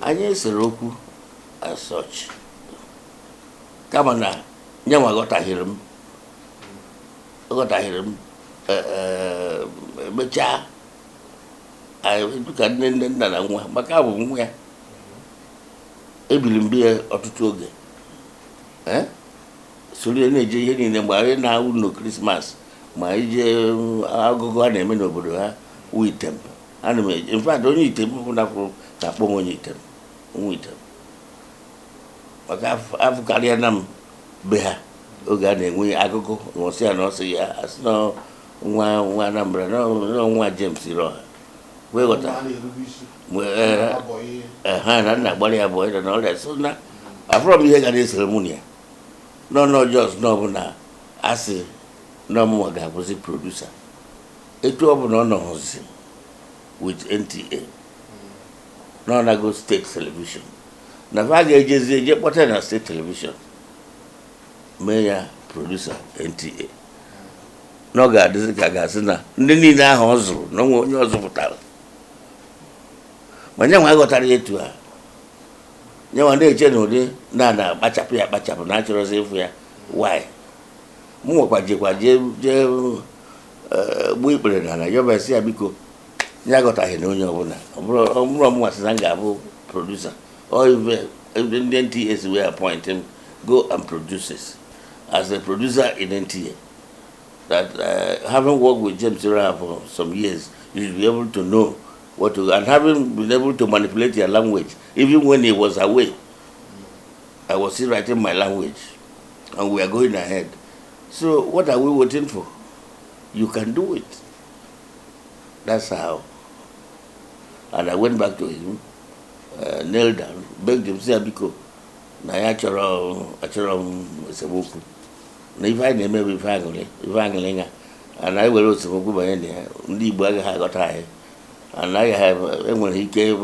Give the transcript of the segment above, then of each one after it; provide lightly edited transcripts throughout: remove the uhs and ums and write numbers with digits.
Anyị sere okwu as such, kama na nyanwa ghọtaghịrị m, ghọtaghịrị m. Emechaa anyị dịka nne nne nna na nwa, maka abụ m nwa ya, ebili m be ya ọtụtụ oge, soro ya na-eje ihe niile mgbe anyị na-awụ no Christmas, ma ije agụgụ a na-eme n'obodo ha wụ Item. Ana m eje. In fact, onye Item ọbụla kwuru na-akpọ m onye Item, nwa Item, maka afụ karịa na m be ha oge a na-enwe akụkọ na ọsị ya na ọsị ya asị na nwa nwa Anambra, na nwa James Iroha wee ghọta. A na-erube isi. Mgbe abọghị. Ha na nna gbara ya bụ na ọrịa, so na afụrọ m ihe ga na-esere mụ na ya nọ nọ just na ọbụla asị na ọmụnwa ga-abụzi producer, etu ọ bụ na ọ nọghọzi with NTA, na ọ nago state television, na fa ga-ejezi eje kpọta ya na state television, mee ya producer NTA, na ọ ga-adịzi ka a ga-asị na ndị niile ahụ ọ zụrụ na onwe onye ọ zụpụtara. Ma nyanwa aghọtara ya etu a, nyanwa na-eche na ụdị na na akpachapụ ya akpachapụ na achọrọzi ịfụ ya. Why mụ nwekwa jekwa jee jee gbuo ikpere na ala yọba sị ya biko, ya aghọtaghị na onye ọbụla ọ bụrụ ọmụnwa sị na m ga-abụ producer, ọ ife ebe ndị NTA si wee appoint him, go and produce it as a producer in NTA, that having worked with James Iroha for some years, you should be able to know what to, and having been able to manipulate your language, even when he was away, I was still writing my language, and we are going ahead. So what are we waiting for? You can do it. That's how. And I went back to him, knelt down, begged him, say, biko, na ya chọrọ achọrọ m esemokwu, na ife anyị na-eme bụ ife aṅụrị, ife aṅụrị ya ana anyị were esemokwu banye na ya, ndị Igbo agaghị aghọta anyị, anaghị enwere ike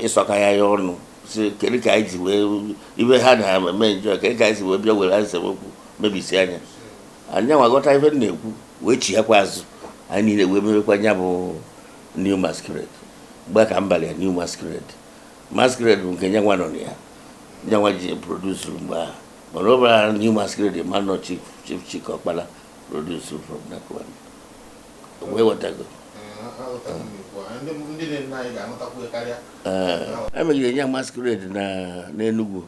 ịsọka ya ya ọnụ si kedu ka anyị si wee ibe ha na-eme njọ, kedu ka anyị si wee bịa were esemokwu mebisi anya anyị. Nwa ghọta ife m na-ekwu, wee chighakwa azụ, anyị niile wee mewekwa ya bụ New Masquerade. Mgbe ka m bara ya New Masquerade, Masquerade bụ nke nyanwa nọ na ya, nyanwa ji produce mgbe ahụ, mana ọ bara New Masquerade, ma nọ Chief Chike Ọkpala produce from that one wee wetago. Aghọtara m ikwu a. Ndị na-ene anyị ga-aghọtakwu ya karịa. Ee, emegide nya Masquerade na n'Enugu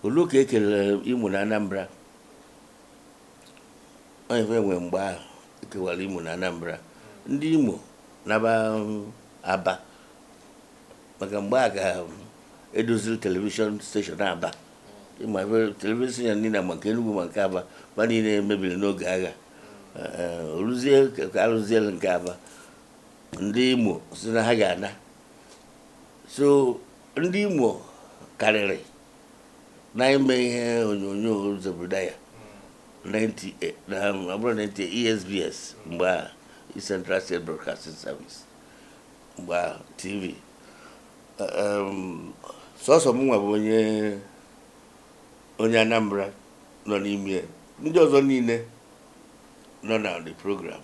olu ka e kelere Imo na Anambra. Onye ife nwe mgbe ahụ ekewara Imo na Anambra, ndị Imo naba Aba, maka mgbe a ka edoziri television station Aba. Ịma ebe television niile, ma nke Enugu ma nke Aba, ba niile mebiri n'oge agha. Ee, oluzie ka arụziere nke Aba, ndị Imo si na ha ga-ana. So ndị Imo karịrị na ime ihe onyonyo Zebrudaya 98 na ọ bụrụ 98 ESBS mgbe a, East Central State Broadcasting Service mgbe a TV. Sọsọ m nwa bụ onye Anambra nọ n'ime ya. Ndị ọzọ niile nọ na the program,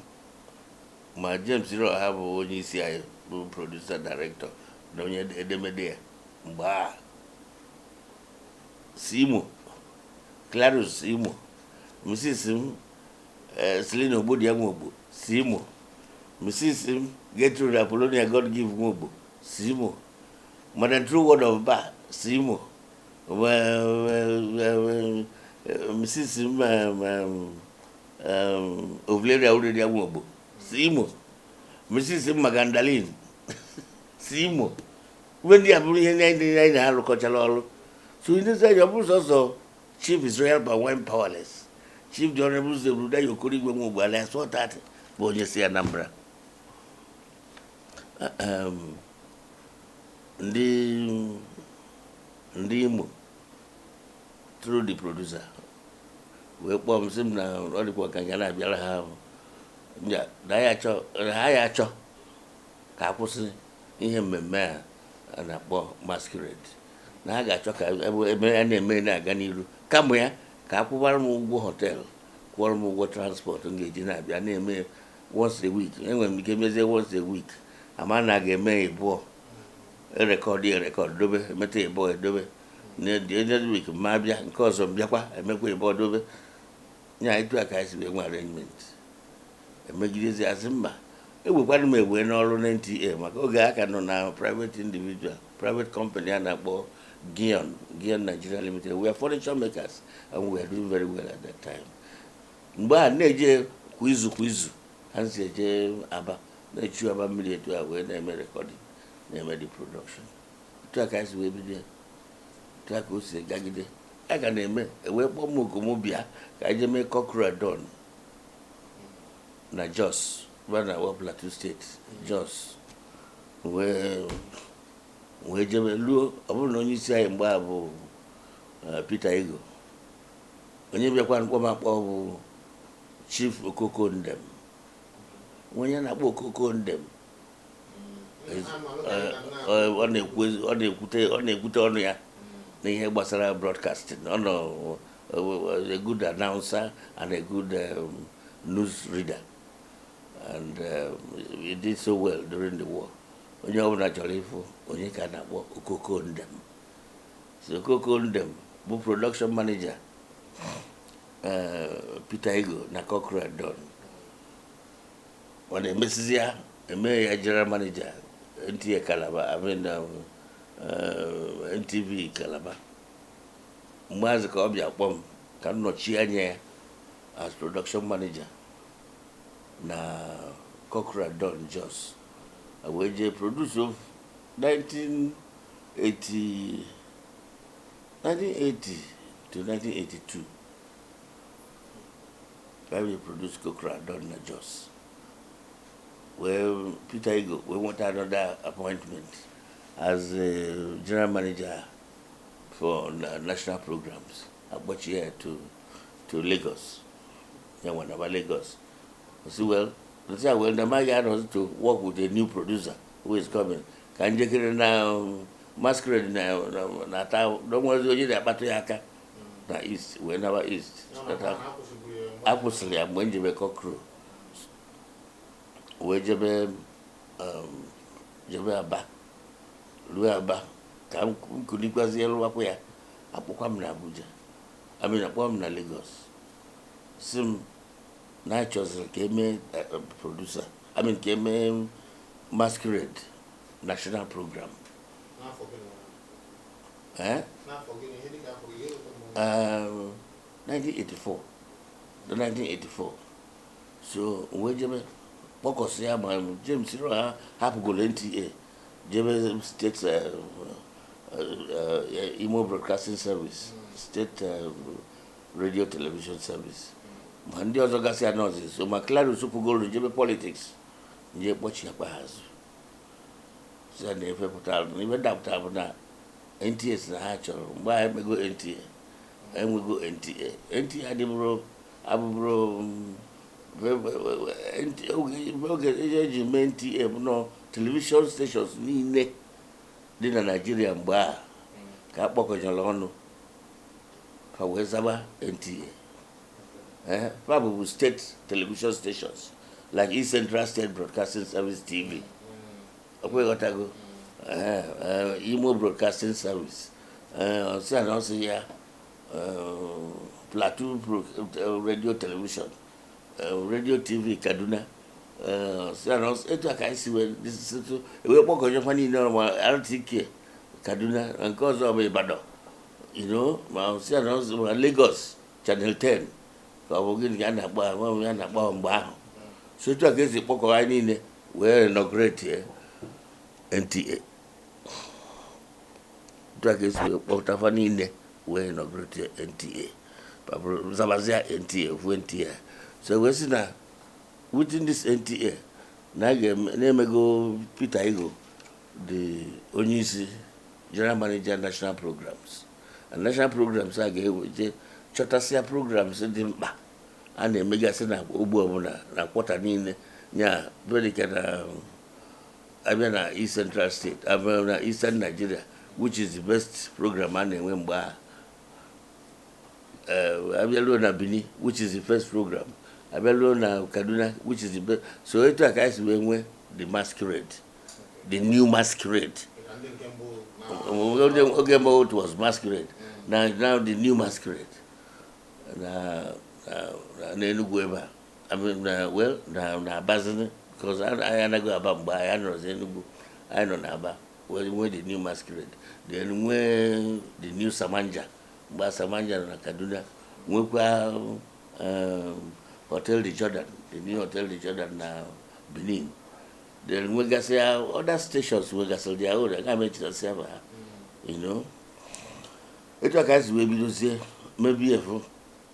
ma James Iroha bụ onye isi anyị, bụ producer director na onye edemede ya mgbe a, si Imo, Clarus Imo, Mrs. m Selina Ogbodia Nwogbo si Imo, Mrs. m Gertrude Apollonia Godgive Nwogbo si Imo, Madam True Word of Bar si Imo, Mrs. m Ovleria Aurelia Nwogbo si Imo, Mrs. m Magandalin si Imo. Ibe ndị a bụrụ ihe ndị anyị na-arụkọchara ọrụ. So ndị anya ọ bụrụ sọsọ Chief Israel Wine Powerless, Chief the Honorable Zebrudaya Okorigwe Nwogbo alias 430 bụ onye si Anambra. Ndị Imo through the producer wee kpọọ m, sị m na ọ dịkwa ka nga na-abịara ha na ya achọ na ha ya achọ ka akwụsị ihe mmemme a a na-akpọ masquerade, na ha ga-achọ ka ebe a na-eme na-aga n'iru, kama ya ka akwụbara m ụgwọ hotel, kwụọrọ m ụgwọ transport m ga-eji na-abịa na-eme once a week. Enwere m ike mezie once a week, ama na a ga-eme ịbụọ. Erecord, erecord dobe, emeta ịbọ edobe. Next week ma bịa nke ọzọ, m bịakwa emekwa ịbọ dobe. Nya etu a ka anyị si wee nwe arrangement, emegidezi asị mba, ewekwana m ewe n'ọrụ na NTA, maka oge a ka nọ na private individual, private company a na-akpọ Gion, Gion Nigeria Limited. We are furniture makers and we are doing very well at that time. Mgbe a na-eje kwa izu kwa izu, ha si eje Aba, na-echu Aba mmiri etu a wee na-eme recording, na-eme the production. Etu a ka anyị si wee bido ya, etu a ka o si gagide. A ga na-eme, ewee kpọọ m oku, mụ bịa ka anyị jee mee Cockcrow at Dawn na Jos, ebe a na-akpọ Plateau State, Jos. Wee jebe luo, ọ bụrụ na onye isi anyị mgbe a bụ Peter Ego. Onye bịakwa mkpọmakpọ bụ Chief Okoko Ndem, onye na-akpọ Okoko Ndem. Ọ na-ekwute ọnụ ya n'ihe gbasara broadcasting. Ọ nọ a good announcer and a good news reader, and he did so well during the war. Onye ọbụla chọrọ ịfụ onye ka a na-akpọ Okoko Ndem. So Okoko Ndem bụ production manager Peter Ego na Cockcrow at Dawn. Ọ na-emesizi ya, eme ya general manager NTA Calabar, I mean NTV Calabar. Mgbe azụ ka ọ bịa kpọọ m ka m nọchie anya ya as production manager na Cockcrow at Dawn Jos, wee jee produce of 1980, 1980 to 1982 ka we produce Cockcrow at Dawn na Jos. Wee Peter Ego wee nweta another appointment as a general manager for national programs, akpọchi ya to Lagos. Ya nwa naba Lagos. I say, well, I say, well, na my guy to work with a new producer who is coming. Ka njekere na masquerade na ata na onwezi onye na-akpatụ ya aka na East, wee naba East. Akwụsịrị ya mgbe njebe Cockcrow, wee jebe jebe Aba, ruo Aba ka m kulikwazie lụwakwa ya. Akpọkwa m na Abuja, I mean, akpọ m na Lagos, si m na achọziri ka emee producer, I mean, ka emee masquerade national program. N'afọ gịnị? Eh? N'afọ gịnị? Ihe dịka afọ gị, ihe dịka 1984, the 1984. So wee jebe kpọkọsị ya, ma James ha hapụgoro NTA, jebe state Imo Broadcasting Service, state radio television service, ma ndị ọzọ gasị anọzi. So ma Clarus pụgoro jebe politics, nje kpọchi akpa ha azụ, si ya na efe pụtara na ife dapụtara bụ na NTA si na ha chọrọ. Mgbe anyị emego NTA, enwego NTA, NTA adịbụrụ abụbụrụ oge eji mee NTA bụ nọ television stations niile dị na Naịjirịa mgbe a ka a kpọkọnyere ọnụ ka wee zaba NTA. Fa bụbu state television stations like East Central State Broadcasting Service TV, ọkwa ịghọtago? Imo Broadcasting Service, ọsị na ọsị ya Plateau Radio Television, Radio TV Kaduna, ọsị na ọsị. Etu a ka anyị si wee wee kpọkọnyekwa niile ọnụ, ma RTK Kaduna na nke ọzọ bụ Ibadan, ma ọsị na ọsị, ma Lagos Channel 10, ka ọ bụ gịnị ka a na-akpọ ha, ma ya na-akpọ ha mgbe ahụ. So etu a ka esi kpọkọ anyị niile wee inaugurate ya NTA. Etu a ka esi wee kpọtafa niile wee inaugurate ya NTA, babụrụ zabazia NTA, ofu NTA. So wee sị na within this NTA na a na-emego Peter Ego the onye isi, general manager national programs, and national programs a ga-eweje chọtasịa programs dị mkpa a na-emegasị na ogbe ọbụla na quarter niile, nya dịka na abịa na East Central State, abịa na Eastern Nigeria, which is the best program a na-enwe mgbe a. Abịa ruo na Benin, which is the first program, abịa ruo na Kaduna, which is the best. So etu a ka anyị si wee nwee the masquerade, the new masquerade. Ndị nke mbụ na Oge mbụ it was Masquerade. Now the New Masquerade na n'Enugu ebe a, I mean, na, well, na Abazini, because anyị anaghị Aba mgbe anyị nọrọzi Enugu. Anyị nọ n'Aba wee nwee the New Masquerade, then nwee the New Samanja mgbe Samanja nọ na Kaduna, nwekwa Hotel de Jordan, the New Hotel de Jordan na Benin. Then nwegasị other stations, nwegasịrị their own. Aga m echetasị afa ha. Etu a ka anyị si wee bidozie mebie efu.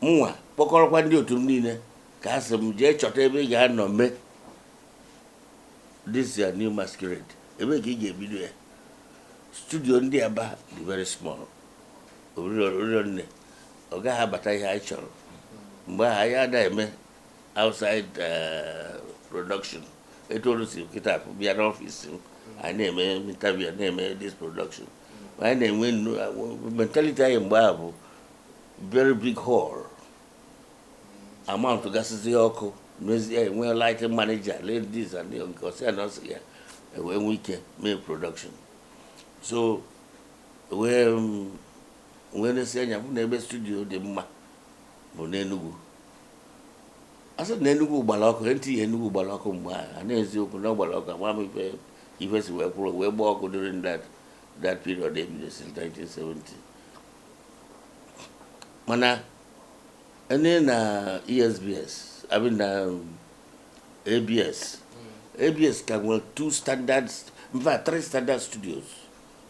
Mụnwa kpọkọrọkwa ndị otu m niile ka a sị m jee chọta ebe ị ga-anọ mee this your New Masquerade. Ebe ka ị ga-ebido ya? Studio ndị Aba dị very small, oriro nne, ọ gaghị abata ihe anyị chọrọ. Mgbe ahụ anyị ada eme outside production etu olu si kịta bịa n'ọfịs m, anyị na-eme interview, na-eme this production. Anyị na-enwe mentality anyị mgbe ahụ bụ very big hall, amount gasịzi ọkụ mezie, enwe lighting manager, ladies and nke ọsị ya na ọsị ya ewee nwee ike mee production. So wee nesi anya bụ na ebe studio dị mma bụ n'Enugu. A sị na Enugu gbara ọkụ, ntị Enugu gbara ọkụ mgbe ahụ. A na-eziokwu na ọ gbara ọkụ, ama m ife si wee kwụrụ wee gbaa ọkụ during that period ebidosiri 1970. Mana ndị na ESBS, I mean, na ABS, ABS ka nwere two standards, in fact three standard studios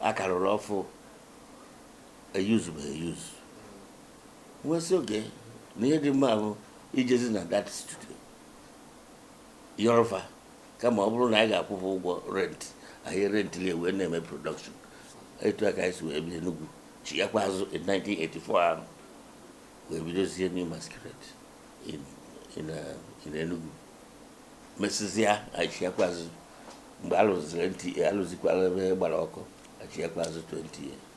a karụrụ ọfụ, eyuzu bụ eyuzu. Nwesị oge na ihe dị mma bụ ijezi na that studio yọrọfa, kama ọ bụrụ na anyị ga-akwụfụ ụgwọ rent, anyị rentili wee na-eme production. Etu a ka anyị si wee bịa Enugu, chighakwa azụ in 1984 ahụ, wee bidozie New Masquerade in Enugu. Mesịzịa, anyị chighakwa azụ mgbe alụziri NTA, alụzikwara ebe gbara ọkụ, achighakwa azụ 20 years.